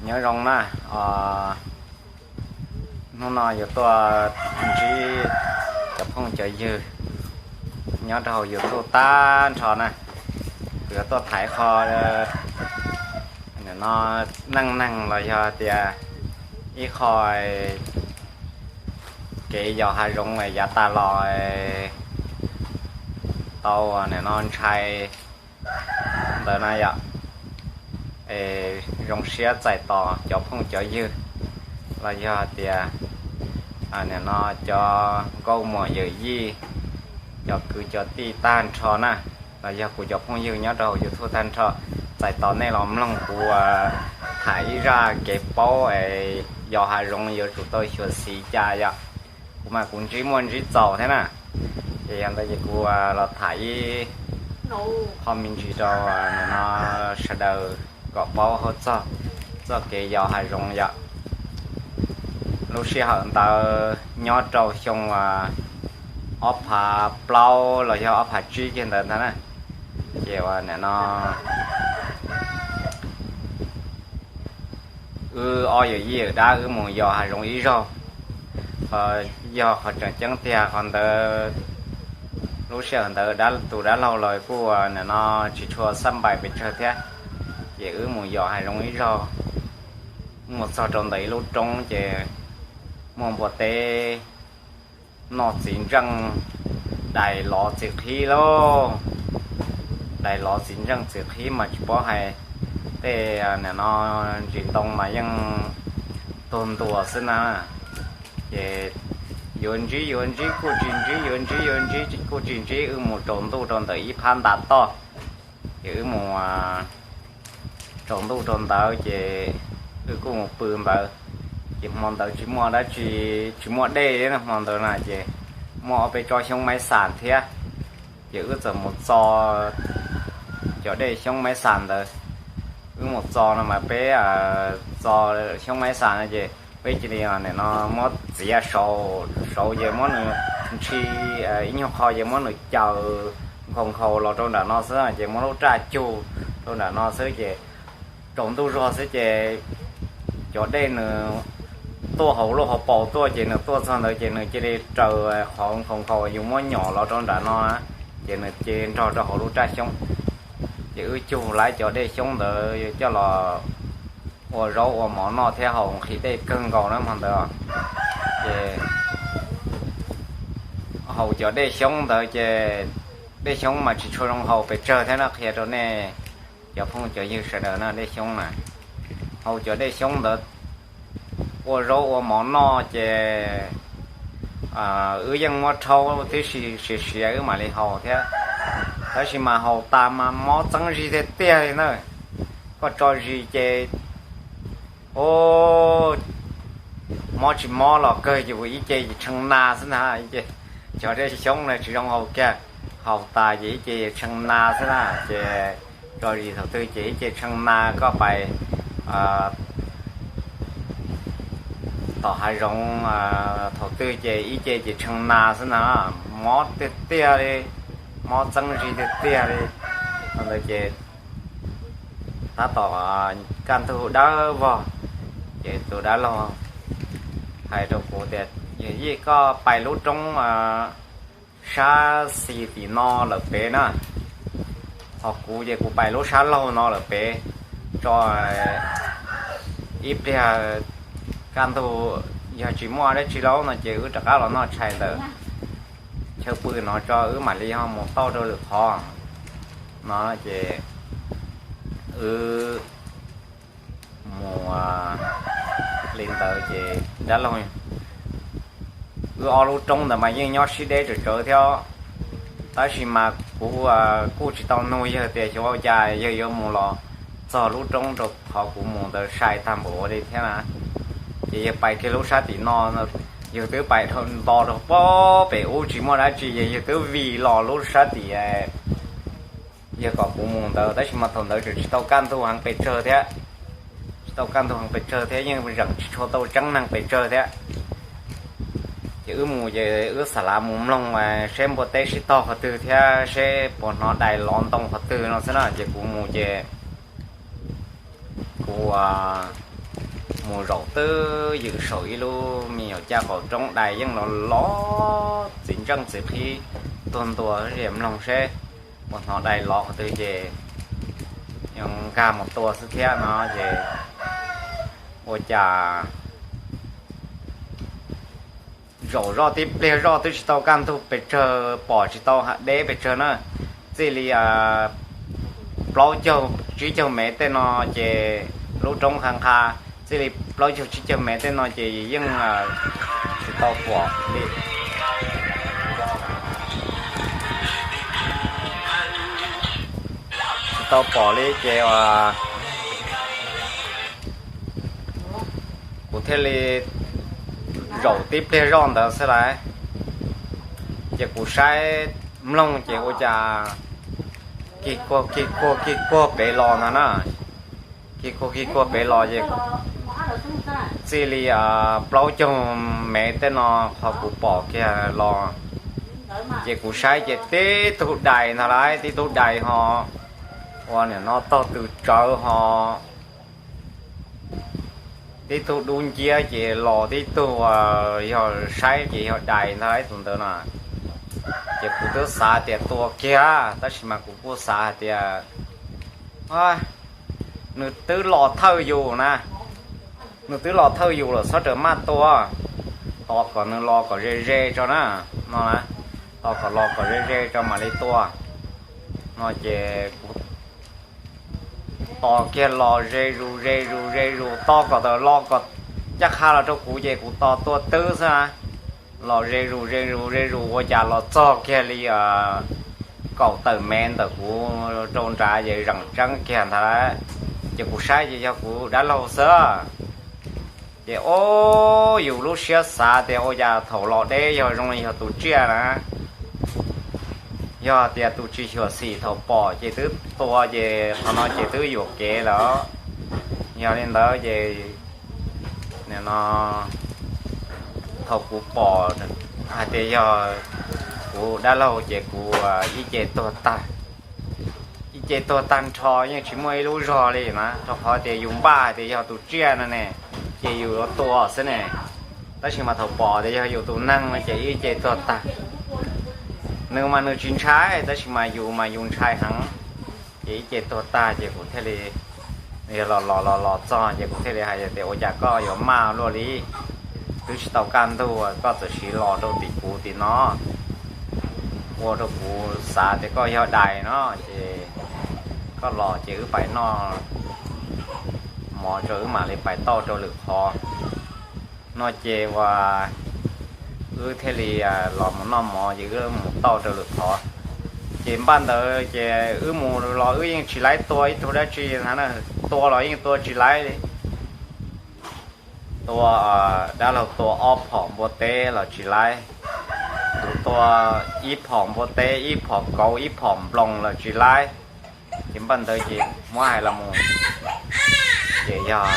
Nyob zoo na, hnub no yuav tuaj ntsib cov phooj cov ywg nyob rau hauv YouTube tag nrho na. Kuv yuav tuaj tham ib qho no neej neeg los yog tias ib qho kev yos hav zoov yav tas los tau nim no ntshai ntawd na yom. Es zoo siab txais tos cov phooj cov ywg los yog tias nim no cov nkauj muam yawm yij, cov kwv cov tij tag nrho na, los yog kuv cov phooj ywg nyob rau hauv YouTube tag nrho, txais tos nej los mloog kuv tham ib zaj kev paub es yos hav zoov yuav tsum tau xyuam xim cas yom. Kuv mas kuv ntsib muaj ntsib txaus thiab na, ces yog ntawd ces kuv los tham ib qho me ntsis rau nim no sawv daws kom paub hauv txog txoj kev yos hav zoov yom. Lub sij hawm ntawd nyob rau xyoo ob phav plaub los yog ob phav tsib kiag ntawd ntag na. Ces ua nim no wb ob yawm yij yawm dab wb mus yos hav zoov ib zaug. Qhov yog qhov tseem ceeb tiag qhov ntawd, lub sij hawm ntawd tus dab laug los kuj nim no tsis tshua xab npais pes tsawg thiab. Ces wb mus yos hav zoov ib zaug, mus txog rau ntawm ib lub roob ces muaj npua teb noj txiv ntseej, dais lov txiv qhib lauj. Dais lov txiv ntseej txiv qhib mas tsis paub hais, tej nim no ntsis ntoo mas yeej tuag ntuas xwb na. Ces yuav ntsib yuav ntsib kuj tsis ntsib, yuav ntsib yuav ntsib kuj tsis ntsib, wb mus tsaus ntuj rau ntawm ib phab nta toj. Ces wb mus tsaus ntuj rau ntawd ces wb kuj mus pw ntawd. Ces hmo ntawd tsis muaj dab tsi, tsis muaj dej li na, hmo ntawd na ces muaj ob peb tsob xyoob maib xas thiab. Ces wb txawm mus txo cov dej xyoob maib xas ntawd. Wb mus txo no mas peb txo xyoob maib xas no ces peb cia li nim no muab txiav saud, saud ces muab nws ntshis ib nyuag qho ces muab nws caws nkhaus nkhaus los rau nram no xwb ces muab lub raj cug rau nram no xwb ces tsaus ntuj zog xwb ces cov dej nws tuaj hauv lub hauv paus tuaj ces nws tuaj txog ntawd ces nws cia li raws qhov nkhaus nkhaus yus muab nyom los rau nram no, ces nws cia li nrog rau hauv lub raj xyoob. Ces wb cug lawm cov dej xyoob ntawd coj los ua zaub ua mov noj thiab haus nqhis dej kawg nkaus na hmo ntawd. Ces haus cov dej xyoob ntawd ces dej xyoob mas tsis tshua zoo haus pes tsawg thiab no, qhia rau nej cov phooj cov ywg sawv daws na, dej xyoob na. Haus cov dej xyoob ntawd ua zaub ua mov noj ces wb yeej muab rhaub tib si siav siav wb mam li haus thiab. Tab sis mas haus tas mas mob txeeb zis tiag tiag li na. Koj tso zis ces, o, mob tsis mob los kawg ces ua ib ce ces tshee na xwb na. Cov dej xyoob na tsis zoo haus kiag, haus tas ces ib ce tshee na xwb na. Ces tso zis thaum twg ces ib ce tshee na, koj pais tom hav zoov thaum twg ces ib ce ces tshee na xwb na. Mob tiag tiag li, mob txeeb zis tiag tiag li. Ntawd ces tab tom kaj ntug dawb vog, ces tus dab laug hais rau kuv tias, Yawm yij, koj pais lub roob sab xis tim no lawm pem na, ho kuv ces kuv pais lub sab laug no lawm pem tso. Ib pliag kaj ntug yog tsis muaj dab tsi lauj no ces wb rov qab los noj tshais ntawm chaw pw no tso, wb mam li ho mus tau rau lwm qhov no. Ces wb mus li ntawd ces dab laug, wb ob lub roob ntawd mas yeej nyob sib deb tsawv tsawv thiab, tab sis mas kuv kuj tsis tau nug yawg tias xyov ua cas yawg yuav mus los txog lub roob rau qhov kuv mus ntawd sai tag npaum ua li thiab na. Ces yawg pais kiag lub sab tim no, yawg twb pais dhau nto rau pem ub tsis muaj dab tsi, yawg twb vim los lub sab tim yawg kom kuv mus ntawd, tab sis mas thaum ntawd tseem tsis tau kaj ntug heev pes tsawg thiab. Tsis tau kaj ntug heev pes tsawg thiab, yeej zeem tsis tshua tau tseeb neeg pes tsawg thiab. Ces wb mus ces wb xav lam mus mloog seb npua teb sib tog qhov twg thiab seb puas hnov dais lov ntoo qhov twg no xwb na. Ces kuv mus ces kuv mus zaum twb ywm saum ib lub me nyuam caj qaum roob, dais yeej los los txiv ntseej txiv qhib tuag ntua, mloog seb puas hnov dais lov qhov twg ces nkag mus tua xwb thiab no. Ces ua cas zaum zoj tib pliag zoj twb tsis tau kaj ntug pes tsawg, pom tsis tau deb pes tsawg na, txij li plaub caug tsib caug mev tej no ces lub roob qha nqha, txij li plaub caug tsib caug mev tej no ces yeej tsis tau pom li, tsis tau pom li ces kuv thiaj li zaum tib pliag zoj ntawd xwb lauj. Ces kuv saib mloog ces ua cas kig kuag kig kuag kig kuag pem los ntag na. Kig kuag kig kuag pem los ces txij li plaub caug mev tej no qhov kuv pom kiag los, ces kuv saib ces tib tug dais ntag lauj, tib tug dais ho ua nim no tog tw tsawv ho tib tug dub nciab ces los tib tug yog saib ces yog dais ntag lauj tus ntawd na. Ces kuv twb xav tias tua kiag tab sis mas kuv kuj xav hais tias nws twb los thawj yus na, nws twb los thawj yus lawm txhob rawm maj tua, tos kom nws los kom ze ze tso na, no na, tos kom los kom ze ze tso mam li tua no. Ces kuv tos kiag los ze zus ze zus ze zus tos kom tawm los kom ncaj qha los rau kuv ces kuv tos tua twb xwb na. Los ze zus ze zus ze zus ua cas los txog kiag li kaum tawm mev ntawm kuv rau nrad ces zeem tseeb kiag ntag lauj. Ces kuv saib ces yog kuv dab laug xwb. Ces o, yus lub siab xav tias ua cas thaum los deb yog zoo li yog tus tsiaj na, yog tias tus tsis xyuam xim thaum pom ces twb tua ces qhov no ces twb yuam kev lawm. Yog li ntawd ces nim no thaum kuv pom hais tias yog kuv dab laug ces kuv ib ce tuag tag, ib ce tuag tag nrho yeej tsis muaj ib lub zog li na, rau qhov tias yus npaj hais tias yog tus tsiaj no ne, ces yus yuav tua xwb ne, tab sis mas thaum pom tias yog yus tus neeg no ces ib ce tuag tag. Nws mas nws tsis ntshai tab sis mas yus mas yus ntshai heev, ces ib ce tuag tag ces kuv thiaj li, yog los los los los txog ces kuv thiaj li hais tias ua cas koj yuav maj luaj li, twb tsis tau kaj ntug koj txawm siv los rau tim kuv tim no, ua rau kuv xav tias koj yog dais no, ces koj los ces wb pais noj mov tso wb mam li pais tauj rau lwm qhov no. Ces uas wb thiaj li los mus noj mov ces wb mus tauj rau lwm qhov. Ces npaj ntawd ces wb mus los wb yeej tsis laib tua ib tug dab tsi na, tua los yeej tua tsis laib li. Tua, dab laug tua ob phom npua teb los tsis laib, kuv tua ib phom npua teb, ib phom kauv, ib phom nploos los tsis laib. Ces npaj ntawd ces muab hais los mus ces yog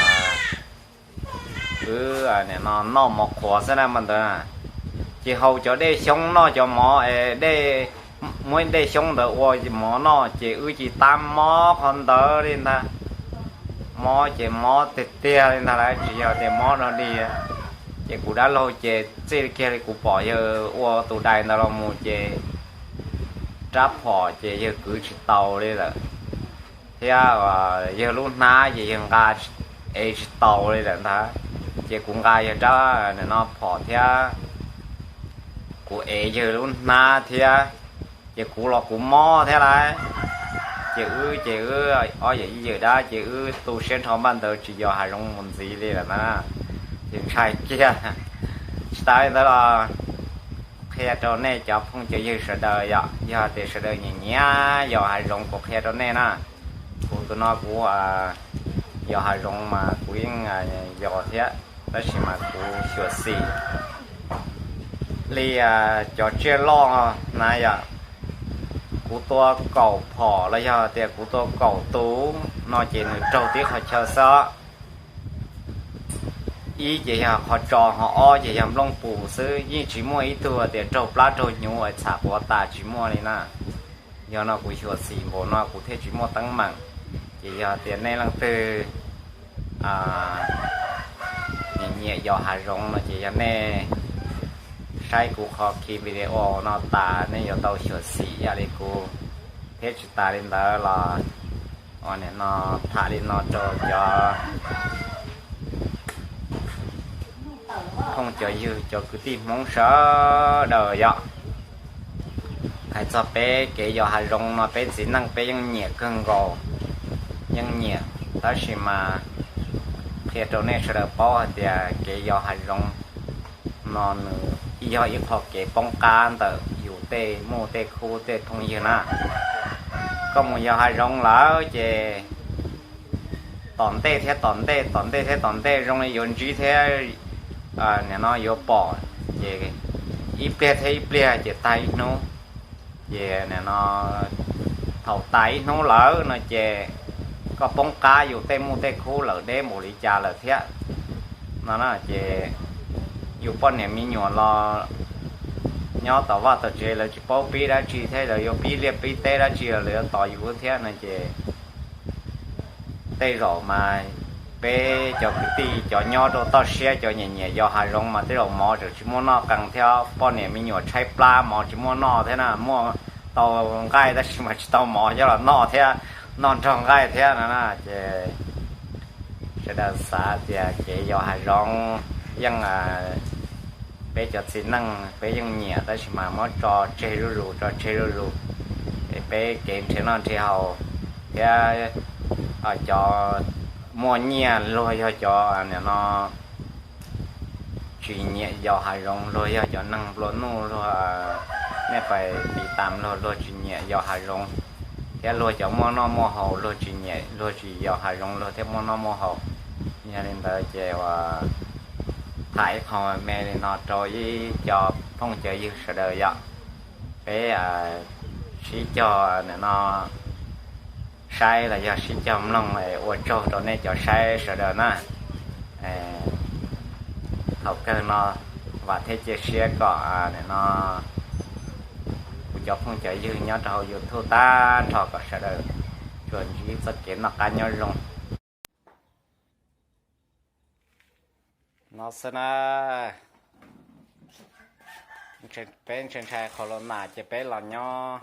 wb nim no noj mov qhuav xwb na npaj ntawd. Ces haus cov dej xyoob noj cov mov es dej, muab dej xyoob ntawd ua mov noj ces wb cia li tab mob qhov ntawd li ntag. Mob ces mob tiag tiag li ntag lauj, tsis yog tias mob no li. Ces kuv dab laug ces txij kiag li kuv pom yawg ua tus dais ntawd los mus ces rab phom ces yawg kwv tsis tau li lawm, thiab yawg lub hnab ces yawg nqa ev tsis tau li lawm ntag. Ces kuv nqa yawg rab nim no phom thiab kuv ev yawg lub hnab thiab, ces kuv los kuv mob thiab lauj. Ces wb ces wb ob yawm ib yawm dab ces wb tu siab nrho npaj ntawd tsis yos hav zoov mus ntxiv li lawm na. Ces ntshai kiag. Tsis tas li ntawd los qhia rau nej cov phooj cov ywg sawv daws yom, yog tias sawv daws nyiam nyiam yos hav zoov kuv qhia rau nej na. Kuv tus no kuv yos hav zoov mas kuv yeej yos thiab, tab sis mas kuv xyuam xim li cov tsiaj loj na yom. Kuv tua kaum phom los yog tias kuv tua kaum tus no ces nws raug tib qhov chaw xwb. Ib ces yog qhov tso, ho ob ces yog nplooj pus xwb, yeej tsis muaj ib tug tias raug plab raug hnyuv es txham quav tas, tsis muaj li na. Yog no kuv xyuam xim npaum no kuv thiaj tsis muaj teeb meem. Ces yog tias nej leej twg nyiam yos hav zoov no ces yog nej saib kuv qhov ki video no tas nej yuav tau xyuam xim ib yam li kuv, thiab tsis tas li ntawd los nim no tham li no rau cov phooj cov ywg cov kwv tij Hmoob sawv daws yom. Hais txog peb kev yos hav zoov no peb txiv neej peb yeej nyiam kawg nkaus, yeej nyiam, tab sis mas qhia rau nej sawv daws paub hais tias kev yos hav zoov no nws yog ib qho kev poob qab ntawm yus tej muj tej khub tej phooj ywg na. Koj mus yos hav zoov lawm ces tom ntej thiab tom ntej, tom ntej thiab tom ntej zoo li yuav ntsib thiab nim no yuav pom, ces ib pliag thiab ib pliag ces tag ib hnub. Ces nim no thaum tas ib hnub lawm no ces koj poob qab yus tej muj tej khub lawm deb npaum li cas lawm thiab no na. Ces yus poj niam me nyuam los nyob tom vaj tom tsev lawv tsis paub pib dab tsi thiab lawv yuav pib liaj pib teb dab tsi los lawv yuav tos yus thiab no ces tej zaum mas peb cov kwv tij cov nyob rau toj siab cov nyiam nyiam yos hav zoov mas tej zaum mov tseem tsis muaj noj qees thiab, poj niam me nyuam tshaib plab mov tsis muaj noj thiab na, muaj tau nqaij tab sis mas tsis tau mov coj los noj thiab, noj nrog nqaij thiab no na. Ces sawv daws xav tias kev yos hav zoov yeej, peb cov txiv neej peb yeej nyiam tab sis mas muab tso tseg zuj zus, tso tseg zuj zus. Es peb kev nrhiav noj nrhiav haus thiab cov muaj nyiaj luag yog cov nim no tsis nyiam yos hav zoov, luag yog cov neeg nplua nuj luag, nej pais tiv tas luag, luag tsis nyiam yos hav zoov, thiab luag cov muaj noj muaj haus luag tsis nyiam, luag tsis yos hav zoov luag thiaj muaj noj muaj haus. Yog li ntawd ces ua tham ib qho me li no rau ib co phooj cov ywg sawv daws yom. Peb sib cog nim no saib los yog sib cog mloog, ua tsaug rau nej cov saib sawv daws na. Thaum kawg no vam thiab cia siab kom nim no kuv cov phooj cov ywg nyob rau hauv YouTube tag nrho kom sawv daws tsuas ntsib txoj kev noj qab nyob zoo no xwb na. Peb ntshai ntshai qhov los nas ces peb los nyob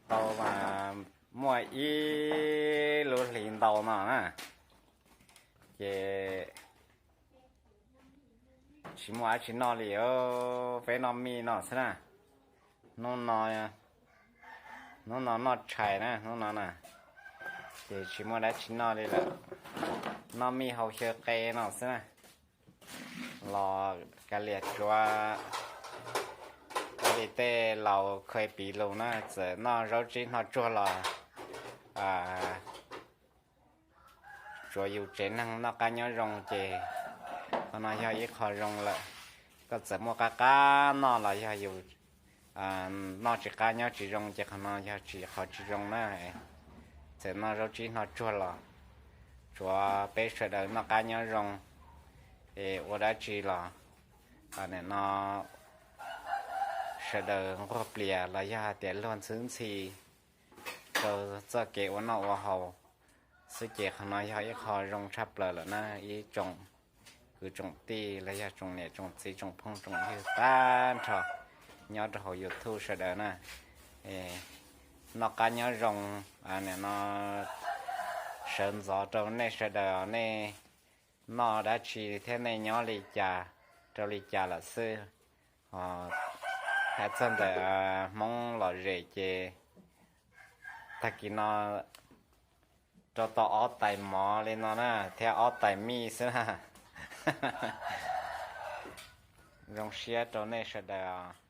tau mas muaj ib lub hlis ntau no na, ces tsis muaj dab tsi noj li, peb noj mij no xwb na. Hnub no, hnub no noj tshais na, hnub no na, ces tsis muaj dab tsi noj li lawm. Noj mij haus xyaw qe no xwb na. Los kav liam tsuav, ua li tej laus kha piv lus na, txawm noj zaub tsib hno tsuag los tsuav yus tsev neeg noj qab nyob zoo ces qhov no yog ib qho zoo lawm. Koj txawm muaj qab qab noj los yog yus noj tsis qab nyob tsis zoo ces qhov no yog tsis, qhov tsis zoo na. Txawm noj zaub tsib hno tsuag los tsuav peb sawv daws noj qab nyob zoo, es ua dab tsi los nim no sawv daws nquag plias los yog hais tias luag ntxhwb ntxhi rau txoj kev ua noj ua haus xwb ces qhov no yog ib qho zoo tshaj plaws lawm na ib tsoom kwv tsoom tij los yog tsoom niam tsoom txiv tsoom phooj tsoom ywg tag nrho nyob rau hauv YouTube sawv daws na. Noj qab nyob zoo, nim no sawv ntxov rau nej sawv daws, nej noj dab tsi thiab nej nyob li cas rau li cas lawm xwb. Hais txog ntawm Hmoob lom zem ces tag kis no rau tau ob tais mov li no na, thiab ob tais mij xwb na. Zoo siab rau nej sawv daws.